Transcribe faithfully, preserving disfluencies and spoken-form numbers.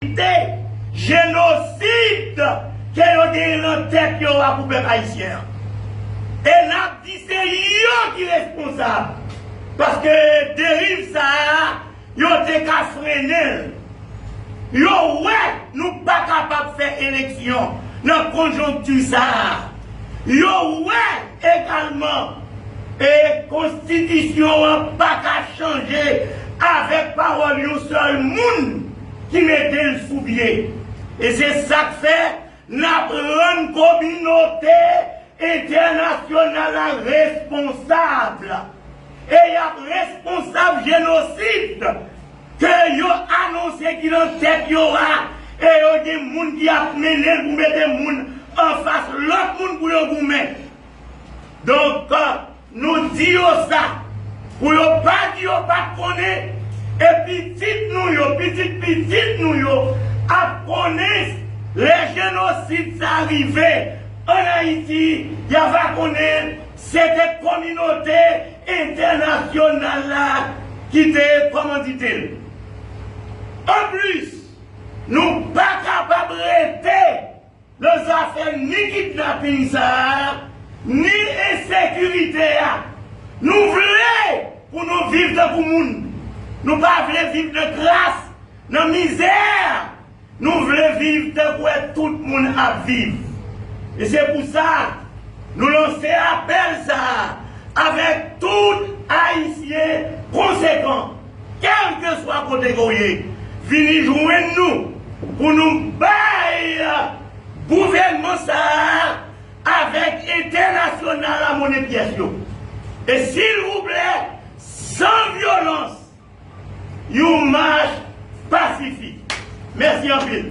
kite jenosid ke yo genyen nan tèt yo a pou pèp ayisyen an. E n ap di se yo ki responsab. Paske deriv sa a, yo te ka frennen l. Yo wè nou pa kapab fè eleksyon nan konjonkti sa a. Yo wè egalman e konstitisyon an pa ka chanje avèk pawòl yon sèl moun ki mete l sou pye. E se sa k fè n ap rann kominote entènasyonal la responsab. E y ap responsab jenosid ke yo anonse ki nan tèt yo a, e yo gen moun ki ap mennen l pou mete moun anfas lòt moun pou yo goumen. Donk, nou di yo sa, pou yo pa di yo pa t konnen, e pitit nou yo, pitit pitit nou yo ap konnen lè jenosid sa rive ann Ayiti, y a va konnen se te kominote entènasyonal la ki te kòmandite l. Anplis, nou pa kapab rete nan zafè ni kidnaping sa a, ni ensekirite a. Nou vle pou nou viv tankou moun. Nou pa vle viv nan kras, nan mizè. Nou vle viv tankou tout moun ap viv. E se pou sa, nou lanse apèl sa a avèk tout Ayisyen konsekan, kèlkeswa kote ke w ye, vini jwenn nou pou nou bay gouvènman sa a avèk entènasyonal la monnen pyès yo. E silvouplè, san vyolans, yon mach pasifik. Mèsi anpil.